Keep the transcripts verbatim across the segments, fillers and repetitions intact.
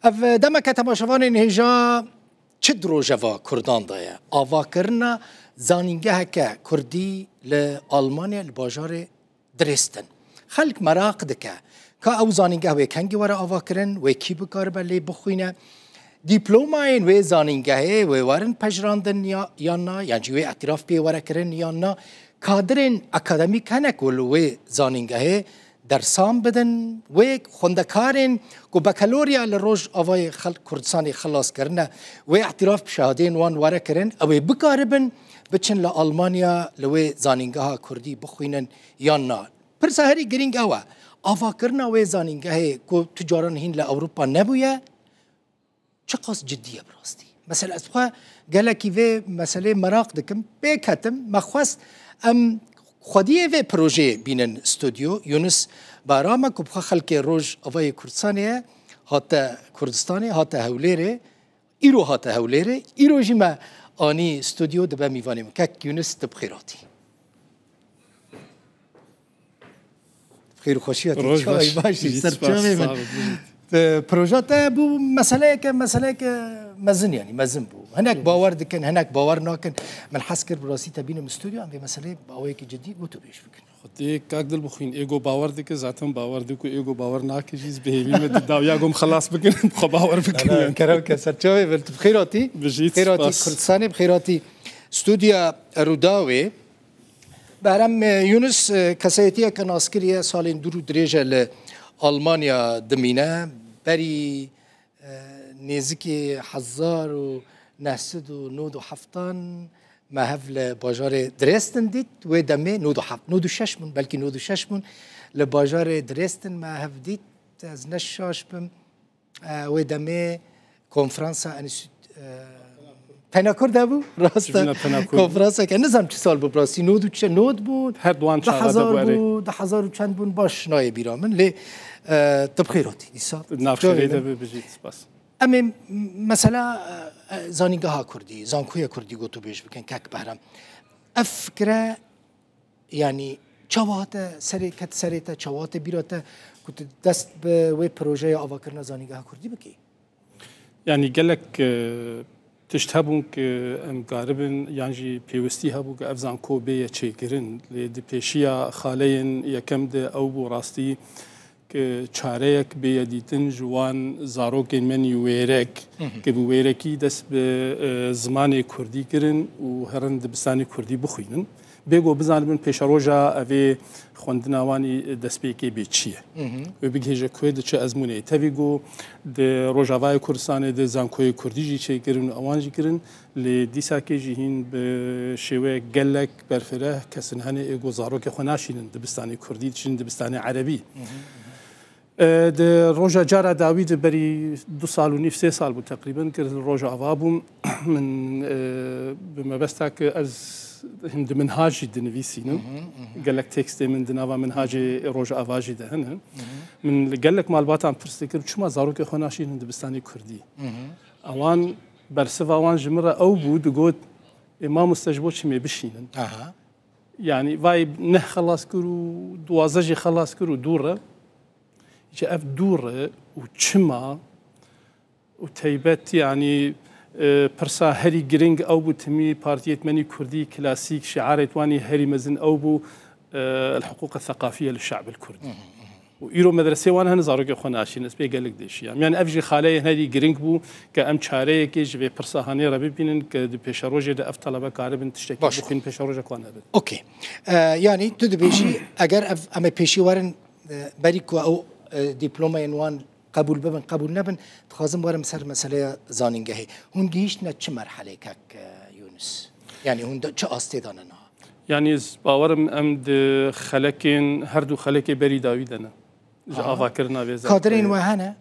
Ev demeke temaşevanên hêja çi di rojeva Kurdan de ye? Avakirina zanîngeheke Kurdî li Almanya, li bajarê Dresden. Xelk meraq dike, ka ew zanîngeh wê kengî were avakirin, wê kî bikaribe lê bixwîne? Dîplomayên wê zanîngehê wê werin pejirandin ya, yan na? Yan jî wê îtiraf pê were kirin yan na? Kadirên akademîk hene ku li wê zanîngehê dersan bidin, wê xwendekarên ku bakalorya li Rojavayê xel-, Kurdistanê xilas kirine, wê îtiraf bi şehadeyên wan were kirin, ew ê bikaribin biçin li Almanya li wê zanîngeha Kurdî bixwînin yan na? Pirsa herî girîng ew e, avakirina wê zanîngehê ku tu caran hîn li Ewropa nebûye, çiqas cidî ye bi rastî? Mesela ez xwe gelekî vê meselê meraq dikim. Pê ketim, me xwest em xwediyê vê projeyê bînin stûdyo. Yunus Behram e ku bi xwe xelkê Rojavayê Kurdistanê ye, hate Kurdistanê, hate Hewlêrê. Îro hate Hewlêrê. Îro jî me anî stûdyo, dibe mîvanê min. Kek Yunus, tu bi xêr hatî. Xêr û xweşiya te. Roj çawa baş. Baş, jî ser spas, çavê min. Sağ ol, bijît. Te, proja te bû meseleyeke, meseleyeke mezin, yanî mezin bû. Hinek bawer dikin, hinek bawer nakin. Min hez kir bi rastî te bînim stûdyo, em vê meseleyê bi awayekî cidî gotûbêj bikin. Xwedê kak dil bixwîn, êgo bawer dike, zaten bawer dike û êgo bawer nake jî, ez bi hêvî me di dawiya gom xelas bikin, bi xwe bawer bikin. Kerem ke ser çavê min, tu bi xêr hatî. Bijît, xêr hatî spas. Kurdistanê, bi xêr hatî stûdya Rûdawê. Behram, e, Yunus, e, kesayetiyeke naskirî ye, salên dûr û dirêj e li Almanya dimîne. Berî, e, nêzikî hezar û neh sed û nod û heftan me hev li bajarê Dresden dît. Wê demê nod û heft, nod û şeş bûn, belkî nod û şeş bûn. Li bajarê Dresden me hev dît. Ez ne şaş bim, e, wê demê konferansa enstît-, e, Penakur de bû, rast e. Civîna Penakur bû. Konferanseke, nizam çi sal bû, bi rastî nod û çi, nod bû, her duan çaxa de bû, erê. Bû, du hezar û çend bûn, baş nayê bîra min, lê, e, tu bi xêr hatî, dîsa. Navşehirê de be, bijît, spas. Em ê m-, mesela, e, e, zanîngeha Kurdî, zankoya Kurdî gotûbêj bikin, kek Behram. Ev fikre Yanî çawa hate serê, ket serê te, çawa hate bîra te ku tu dest bi wê projeya avakirina zanîngeha Kurdî bikî? Yanî gelek, e, tişt hebûn ku em karibin, yan jî pêwistî hebû ku ev zanko bêye çêkirin. Lê di pêşiya xaleyên yekem de ew bû rastî ku çareyek bêye dîtin ji wan zarokên me nî wêrek, Hı hı. ku bi wêrekî dest bi, e, zimanê kurdî kirin û herin dibistanê kurdî bixwînin. Bêgo bizanibin pêşeroja evê xwendina wanî destpêkê bê çi ye. Hı hı. Wê bigihêje ku diçe ezmûnê. Tevî ku di Rojavayê Kurdistanê de zankoyê kurdî jî çêkirin û ewan jî kirin. Lê dîsakê jî hîn bi şêweyek gelek berfireh kesin hene ê ku zarokê xwe naşînin dibistanê kurdî, diçin dibistanê erebî. Hı hı, hı hı. E, di roja cara dawî de berî du sal û nîv, sê sal bû teqrîben, kir li Rojava bûm. Min, e, bi mebesta ku ez him di minhaj jî dinivîsînim. Hı hı, hı hı. Gelek tekstê min di nava minhacê Rojava jî de hene. Hı hı. Min li gelek malbatan pirs dikir, çima zarokê xwe naşînin dibistanê kurdî? Hı hı. Ewan, bersiva wan ji min re ew bû, digot, "Ê mamoste, ji bo çi mê bişînin?" Aha. Yanî vay neh xelas kir û duwazdeh jî xelas kir û dûr e. Ji ev dûr e û çima û teybet, yanî, e, pirsa herî giring ew bû, timî partiyê me nî kurdî klasîk, şiarê wan î herî mezin ew bû, e, el-huquq el-seqafiye li şe'b el-kurdî. Hı hı, hı hı. Û îro medresê wan hene, zarokê xwe naşîn, ez pê gelek dêşiyam. Yanî ev jî xaleyên herî giring bû, ke em çareyekê ji vê pirsa hanê re bibînin, ke di pêşerojê de ev talebe karibin tiştekî Baş. bixwîn, pêşerojek wan hebe. Okey. E, yanî tu dibêjî, eger ev, em ê pêşî werin, e, berî ku ew, e, dîplomayên wan qebûl bibin, qebûl nebin, dixwazim werim ser meseleya zanîngehê. Hûn gihîştine çi merhelê, kek, e, Yunus? Yanî hûn de çi astê de ne niha? Yanî ez bawerim em di xelekên, her du xelekê berî dawî de ne. Ji Aha. avakirina vê Kadirên zarokê. we hene?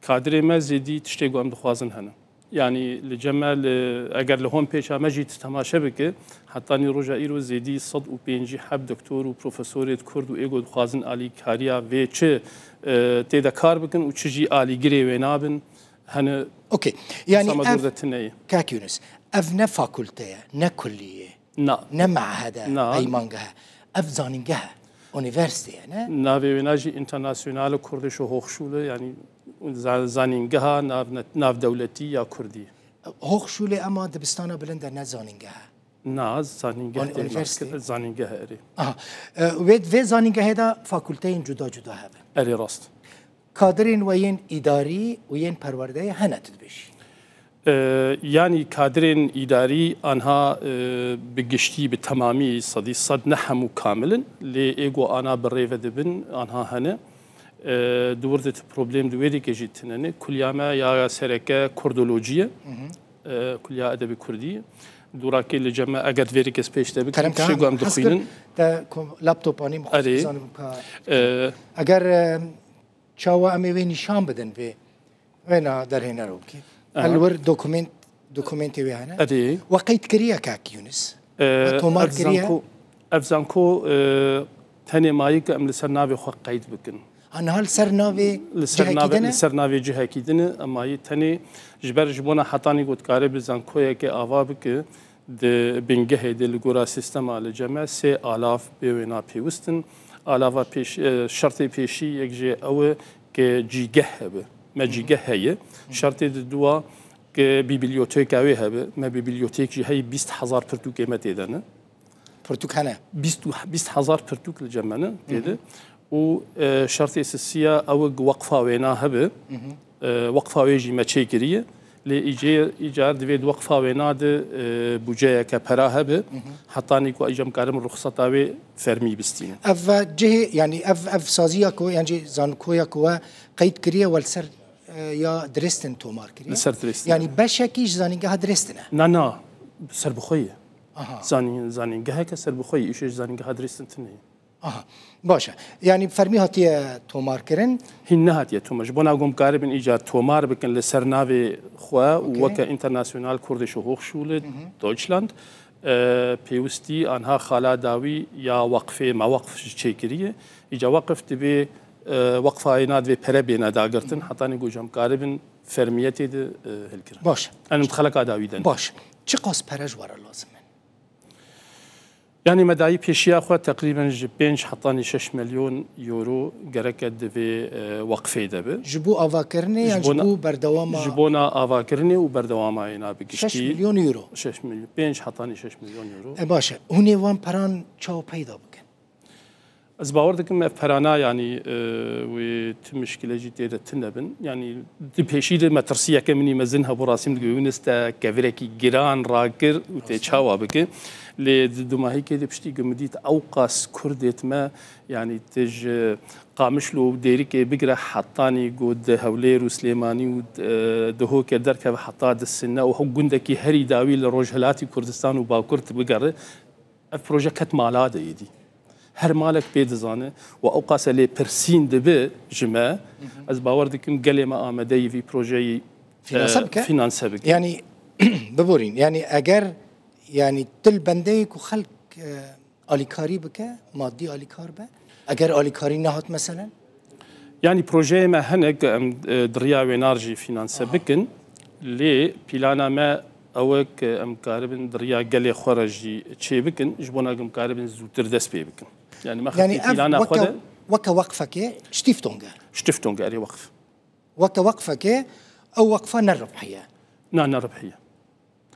Kadirê me zêdî tiştê ku em dixwazin hene. Yanî li cem me, li, eger li hom pêça me jî tu temaşe bike, hetanî roja îro zêdî sed û pêncî heb doktor û profesorê kurd û ê ku dixwazin alîkariya vê çi, e, tê de kar bikin û çi jî alîgirê wê nabin, hene. Okey. Yanî dîsa me dûr ev, de tune ye. Kak Yunus, ev ne fakulte ye, ne kullî ye. Na. Ne me'hed e, Na. peymangeh e. Ev zanîngeh e. Unîversîte ye, ne? Navê wêna jî Internationale Kurdische Hochschule, yanî Za-, zanîngeha nav-, navdewletî ya Kurdî. Hochschule, ema dibistana bilind e, ne zanîngeh e? Na, zanîngeh An-, tê, unîversîte? Zanîngeh, erê. Aha. E, wê, vê zanîngehê de fakulteyên cuda cuda hebe? Erê, rast. Kadirên we yên îdarî û yên perwerdeyê hene, tu dibêjî? E, yanî kadirên îdarî anha, e, bi giştî, bi temamî, sedî sed ne hemû kamil in, lê ê ku ana bi rê ve dibin, anha hene. E, di wir de tu problem di wê dîkê jî tune ne. Kuliya me ya sereke kurdolojî ye. E, kuliya edebê kurdî ye. Dûrakê li cem me, eger vê rêkê ez pêş te bikim, Kerem tiştê ke, ku em hez kir, dixwînin. Te kom-, laptop anî, min xwest Erê. Bizanim ka. E, Eger, e, çawa em ê wê nîşan bidin vê, wêna derhênero bikî. Aha. El wir dokument, dokumentê wê hene. Erê. We qeyd kiriye kak Yunus? E, We tomar ev kiriye? Zanko, ev zanko, e, tenê mayî ke em li ser navê xwe qeyd bikin. Ha, niha li ser navê Li ser cihekî navê, din e? Li ser navê cihekî din e, em mayî tenê ji ber ji bona hetanî ku dikare bi zankoyeke ava bike, di bingehê de li gora sîstema li cem me sê alav bê wêna pêwist in. Alava pêş-, e, şertê pêşî yek jê ew e ke cîgeh hebe. Me Hı hı. cîgeh heye. Hı. Şertê di dua ke bîbliyoteka wê hebe. Me bîbliyotêk jî heye, bîst hezar pirtûkê me tê de ne. Pirtûk hene? Bîst û, bîst hezar pirtûk li cem me ne Hı hı. tê de. Û, e, şertê sisiya ew e ke weqfa wêna hebe. Hı hı. E, weqfa wê jî me çêkiriye. Lê îcê-, îcar divê di weqfa wêna de, e, budceyeke pera hebe, Hı hı. hetanî ku îcar em karin ruxseta wê fermî bistînin. Ev cihê, yanî ev, ev saziya ku, yan jî zankoya ku we qeyd kiriye, we li ser, e, ya Dresden tomar kiriye? Li ser Dresden. Yanî beşekî ji zanîngeha Dresden e? Na, na, serbixwe ye. Aha. Zanî-, zanîngeheke serbixwe ye, îşê ji zanîngeha Dresden tune ye. Aha, baş e. Yanî fermî hatiye tomarkirin? Hîn nehatiye tomar. Ji bona ku em karibin îcar tomar bikin li ser navê xwe û Okey. weke International Kurdische Hochschule Hı hı. Deutschland, e, pêwistî anha xala dawî ya weqfê me, weqf ji çêkiriye. Îca weqf divê, e, weqfa wêna divê pere bêne dagirtin, Hı hı. hetanî ku em karibin fermiyetê de, e, hilkirin. Baş. Em di xeleka dawî de ne. Baş. Çiqas pere ji we re lazim in? Yanî me dayî pêşiya xwe teqrîben ji pênc hetanî şeş milyon euro gereke di vê, e, weqfê de be. Ji bo avakirinê Ji yan ji bona, bo berdewama? Ji bona avakirinê û berdewama yê na bi giştî. Şeş milyon euro. Şeş milyon, pênc hetanî şeş milyon euro. E, baş e. Hûn ê wan peran çawa peyda bikin? Ez bawer dikim ev perana, yanî, e, wê tu mişkile jî tê de tune bin. Yanî di pêşî de metirsiyeke min î mezin hebû, rastî min digihî, Yûnis te kevirekî giran rakir û tê çawa bike. Lê di dumahîkê de piştî ku min dît ewqas Kurdêt me, yanî tu ji Qamişlo û Dêrikê bigire hetanî ku di Hewlêr û Silêmanî û, e, Dihokê derkeve heta di Sine û gundekî herî dawî li Rojhilatî Kurdistan û Bakur tu bigere, ev proje ket mala de êdî. Her malek pê dizane û ewqas e lêpirsîn dibe ji me, Hı hı. ez bawer dikim gelê me amade yê vî projeyî, Fînanse e, bike? fînanse bike. Yanî, biborîn, yanî eger, yanî tu li bendeyê ku xelk, e, alîkarî bike, madî alîkar be, eger alîkarî nehat meselen? Yanî projeyê me hene ku em, e, di riya wênar jî fînanse Aha. bikin, lê plana me ew e ku em karibin di riya gelê xwe re jî çê bikin, ji bona ku em karibin zûtir dest pê bikin. Yanî me Yanî xwestî ev plana xwe weke, de weke weqfekê, Stiftung e? Stiftung, erê, weqf. Weke weqfekê, ew weqfa ne ribhî ye? Na, ne ribhî ye.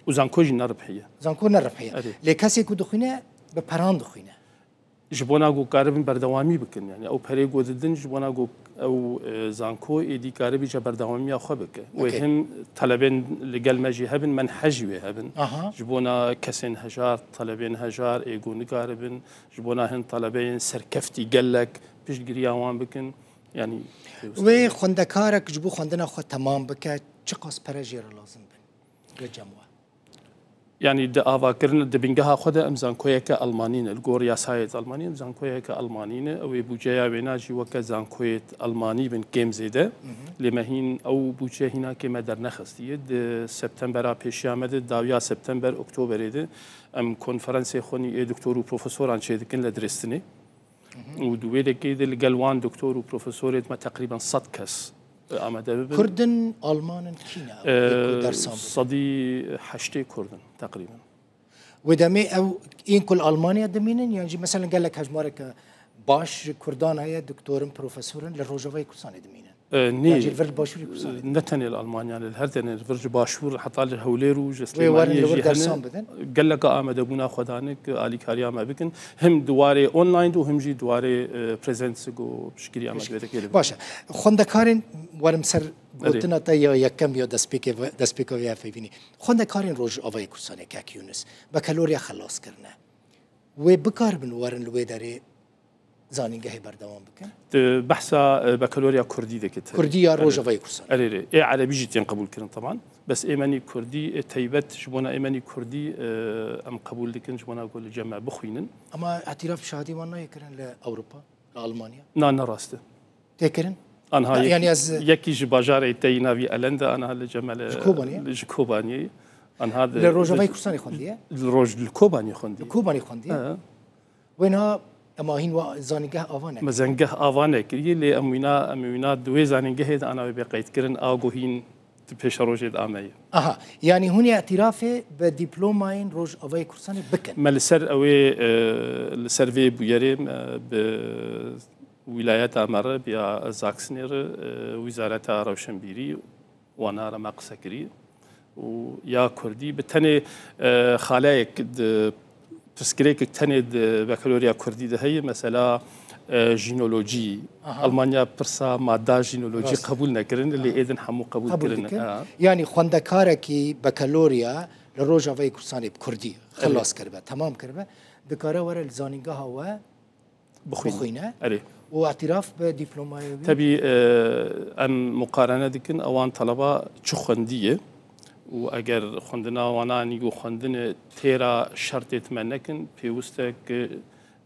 Û zanko jî ne ribhî ye. Zanko ne ribhî ye. Erê. Lê kesê ku dixwîne, bi peran dixwîne. Ji bona ku karibin berdewamî bikin. Yanî ew perê ku didin ji bona ku ew, e, zanko êdî karibî jî berdewamiya xwe bike. Wê Okey. hin telebên li gel me jî hebin, menhej jî wê hebin. Aha. Ji bona kesên hejar, telebên hejar, ê ku nikaribin, ji bona hin telebeyên serkeftî gelek piştgiriya wan bikin. Yanî Wê xwendekarek ji bo xwendina xwe temam bike, çiqas pere jê re lazim bin? Li cem we. Yanî di avakirin, di bingeha xwe de em zankoyeke Almanî ne. Li gor yasayê Almanî em zankoyeke Almanî ne. Ew ê bûceya wêna jî weke zankoyê Almanî bin kêm zêde. Hı hı. Lê me hîn ew bûce hîna kê me dernexestiye. Di Septembera pêşiya me de, dawiya September, Oktoberê de em konferansê xwenî ê doktor û profesoran çêdikin li Dresdenê. Hı hı. Û di wê dekê de li gel wan doktor û profesorê me teqrîben sed kes, e, amade bibin. Kurd in, Alman in, kî ne? E, Ê ku dersan bidin? Sedî heştê Kurd in teqrîben. Wê demê ew ên ku li Almanya dimînin, yan jî meselen gelek hejmareke baş ji Kurdan heye, doktor in, profesor in, li Rojavayê Kurdistanê dimînin? E, nê, Yan jî li vir li Başûrê Kurdistanê? Ne tenê li Almanya, li her tenê, li vir ji Başûr, heta li Hewlêr û ji Wê werin Silêmaniyê li wir jî dersan hene. Bidin? Gelek amedebûna xwe dane ku alîkariya me bikin. Him di warê online de û him jî di warê, e, presence ku piştgiriya me Pişt- divê de kê de Baş e. Xwendekarên werim ser Erê. gotina te ya yekem ya destpêkê ve-, destpêka vê hevpeyvînê. Xwendekarên Rojavayê Kurdistanê kek Yunus, bekeloriya xelas kirine. Wê bikaribin werin li wê derê zanîngehê berdewam bikin? Di behsa, e, bekeloriya Kurdî dikit. Kurdî ya Erê. Rojavayê Kurdistanê. Erê, erê. Ê Erebî jî tên qebûl kirin, teban. Bes ê menî Kurdî, ê teybet ji bona ê menî Kurdî, e, em qebûl dikin, ji bona ku li cem me bixwînin. Ama îtiraf şahidî wan nayê kirin li Ewropa, li Almanya? Na, ne rast e. Tê kirin? Anha Ha, yek-, yani ez yekî ji bajarê te yî navî Elend e, anha li cem me li Ji Kobaniyê? Ji Kobaniyê. Anha di Li Rojavayê Kurdistanê xwendiye? Li Roj-, li Kobaniyê xwendiye. Li Kobaniyê xwendiye? He. Wê niha em ahîn wa zanîngeh ava nekin. Me zanîngeh ava nekiriye, lê em wîna, em wîna di wê zanîngehê de ana wê bê qeydkirin, a ku hîn di pêşerojê de ameye. Aha, yanî hûn ê îtirafê bi dîplomayên Rojavayê Kurdistanê bikin? Me li ser ew ê, e, li ser vê bûyerê me bi wîlayeta me re, bi ya Zaksnê re, e, wîzareta rewşenbîrî, wana re me qise kirî. Û ya Kurdî, bi tenê, e, xaleyek di, pirsgirêkek tenê di bekaloriya Kurdî de heye, mesela, e, jînolojî. Aha. Almanya pirsa madda jînolojî Rast. qebûl nekirin, lê Aha. êdin hemû qebûl Qebûl kirin. dikin. Ha. Yanî xwendekarekî bekaloriya li Rojavayê Kurdistanê bi Kurdî Evet. xilas kiribe, temam kiribe, dikare were li zanîngeha we Bixwîne. Bixwîne. Erê. Û îtiraf bi dîplomayê wî? Tebî, e, em muqarene dikin, ewan taleba çi xwendiye û eger xwendina wana nîgo xwendine têra şertê me nekin, pêwist e ku,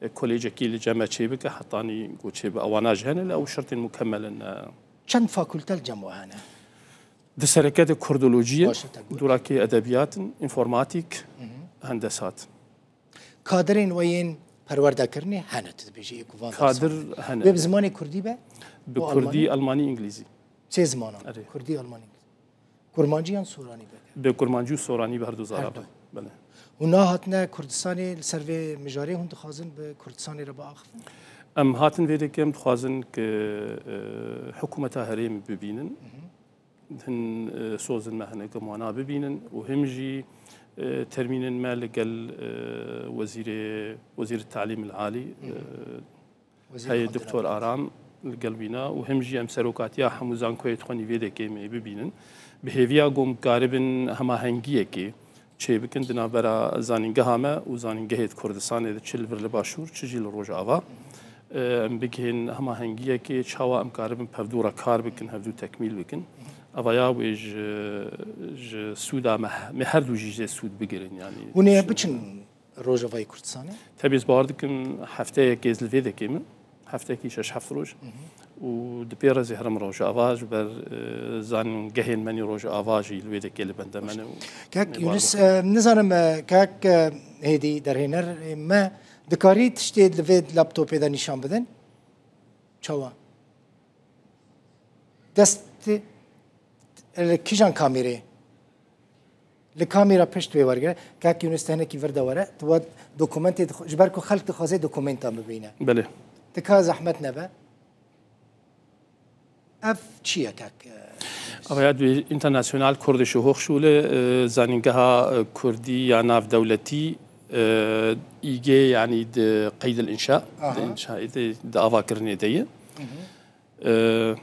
e, kolêcekî li cem me çêbike, hetanî ku çêbe ewana jî hene, lê ew şertên mukemel in, e. Çend fakulte li cem we hene? Di sereke de kurdolojî ye, Baş e, te got. Dûrakê edebiyat in, înformatîk, Hı hı. hendesat. Kadirên we yên perwerdekirinê hene, tu dibêjî ê ku van Kadir dersan hene. Wê bi zimanê kurdî be? Bi Û kurdî, almanî? Almanî, îngilîzî. Sê zimanan. Erê. Kurdî, almanî, îngilîzî. Kurmancî yan soranî be? Bi kurmancî û soranî bi her du zara Her be. du. Belê. Hûn nahatine Kurdistanê li ser vê mijarê hûn dixwazin bi Kurdistanê re biaxivin? Em hatin vê dekê em dixwazin ki, e, hikûmeta herêmê bibînin. Hı hı. Hin, e, sozên me hene ku em wana bibînin û him jî, e, termînên me li gel, e, wezîrê, wezîr Talîm el Alî, Hı hı. e, Wezîr heye Xwendina Doktor Aram li gel wîna û him jî em serokatiya hemû zankoyê dixwin vê dekê em ê bibînin. Bi hêviya ku em karibin hemahengiyekê çêbikin di navbera zanîngeha me û zanîngehê di Kurdistanê de, çi li vir li Başûr, çi jî li Rojava. E, em bigihên hemahengiyekê, çawa em karibin pevdûra kar bikin, hevdû tekmîl bikin. Evaya wê ji, ji sûda me, me her du jî jê sûd bigirin, yanî. Hûn ê Şû- biçin Rojavayê Kurdistanê? Tebî ez bawer dikim hefteyekê ez li vê dekê me. Hefteyekî şeş heft roj. Hı hı. Û di pê re zî herim Rojava ji ber, e, zanîngehên me nî Rojava jî li wê dekê li bende me ne û Kek me Yunus, bar e, nizanim, e, kek, e, Hêdî derhêner, e, me dikarî tiştê li vê laptopê de nîşan bidin? Çawa? Dest, e, li kîjan kamîrê? Li kamîra pişt wê wergere. Kak Yunus, te hinekî vir de were. Tu we dokumentê dixwe-, ji ber ku xelk dixwaze dokumenta bibîne. Belê. Tika zehmet nebe. Ev çi ye kak? Avaya di International Kurdische Hochschule, e, zanîngeha, e, Kurdî ya navdewletî, e, î g, yanî di qeydil înşa, Aha. di înşaê de, di avakirinê de ye. Hı hı. E,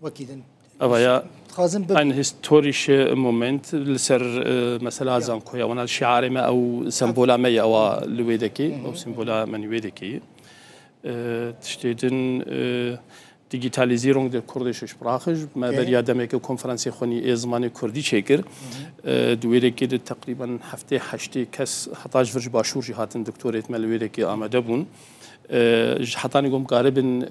Wekî din. Eva ya Dixwazim bi- ein historische Moment li ser, e, mesela Aha. zankoya wana şiarê me ew sembola me ye ewa li wê dekê, Hı hı. ew sembola me nî wê dekê. E, tiştê din, e, Digitalisierung der kurdischen Sprache, me Evet. beriya demeke konferansê xwenî ê zimanê kurdî çêkir. Hı hı. E, di wê dekê de teqrîben heftê heştê kes heta ji vir ji başûr jî hatin doktorêt me li wê dekê amade bûn. E, ji hetanî ku em karibin, e,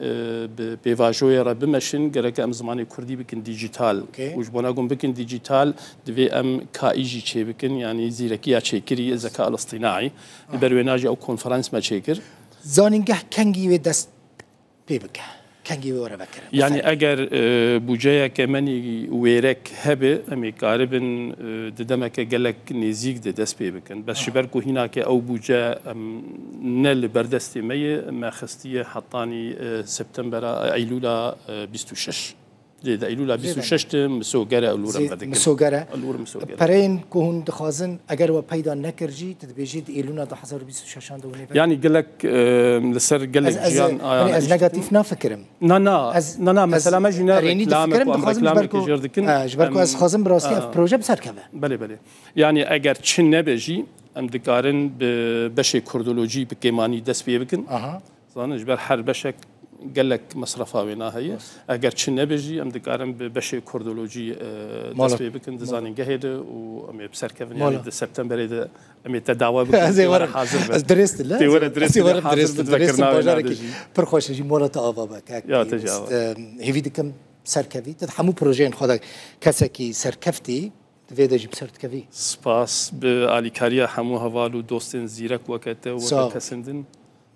bi pêvajoyê re bimeşin, gerek em zimanê kurdî bikin dîjîtal. Okey. Û ji bona ku em bikin dîjîtal, divê em K I jî çêbikin, yanî zîrekiya çêkirî, zeka el-îstînaî. Li ber wêna jî ew konferans me çêkir. Zanîngeh kengî wê dest pê bike? kengî wê were vekirin. Yani Mesela, eger e, bûceyeke menî wêrek hebe, em ê karibin e, di demeke gelek nêzîk de dest pê bikin. Bes ji ber ku hînake ew bûce em ne li ber destê me ye, me xistiye hetanî e, septembera, eylûla e, bîst û şeş. Di, di eylûla bîst û şeş de misogere ew lûr em zê vedikin. Misogere. Ew lûr misogere. Pereyên ku hûn dixwazin, eger we peyda nekir jî, tu dibêjî di êlûna du hazar û bîst û şeş de hûn ê vekin? Yani gelek e, li ser gelek Ez, ez, jiyan yani ayana ez iş dikin. negatif nafikirim. Na na, Ez- na na, ez mesela me jî ne erênî reklam difikirim, ku em dixwazim ji ber reklameke ku, jêr dikin. e, ji ber ku ez em, dixwazim bi rastî a, ev proje bi ser keve. Belê belê. Yani eger çi nebe jî em dikarin bi beşê kurdolojî bi kêmanî dest pê bikin. Aha. Zanin ji ber her beşek gelek mesrefa wê naheye. Eger çi nebe jî em dikarin bi beşê kurdolojî e, Mala- dest pê bikin di zanîngehê de û em ê bi ser kevin Mala- yani di septemberê de em ê te dawa bikin. Ez ê were, hazir be. ez dirêst le. Tê were dirêst Ez ê were hazir dirêst bin dirêst vekirina wê bajareke nade jî. pir xweş e jî, mola te ava be. Kak Ya, te jî Yunus. ava. Em, hêvî dikim ser kevî. Tu di hemû projeyên xwe de kesekî serkeftî, di vê de jî bi ser dikevî. Spas bi alîkariya hemû heval û dostên zîrek weke te û Sağ weke ol. kesên din.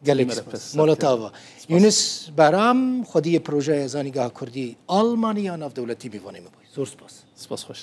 Gelek Îmere spas. pes. Mola te ava. Yunus Beram, xwediyê projeya Zanîngeha Kurdî Almanî ya navdewletî mîvanê me bû. Zor spas. Spas xweş.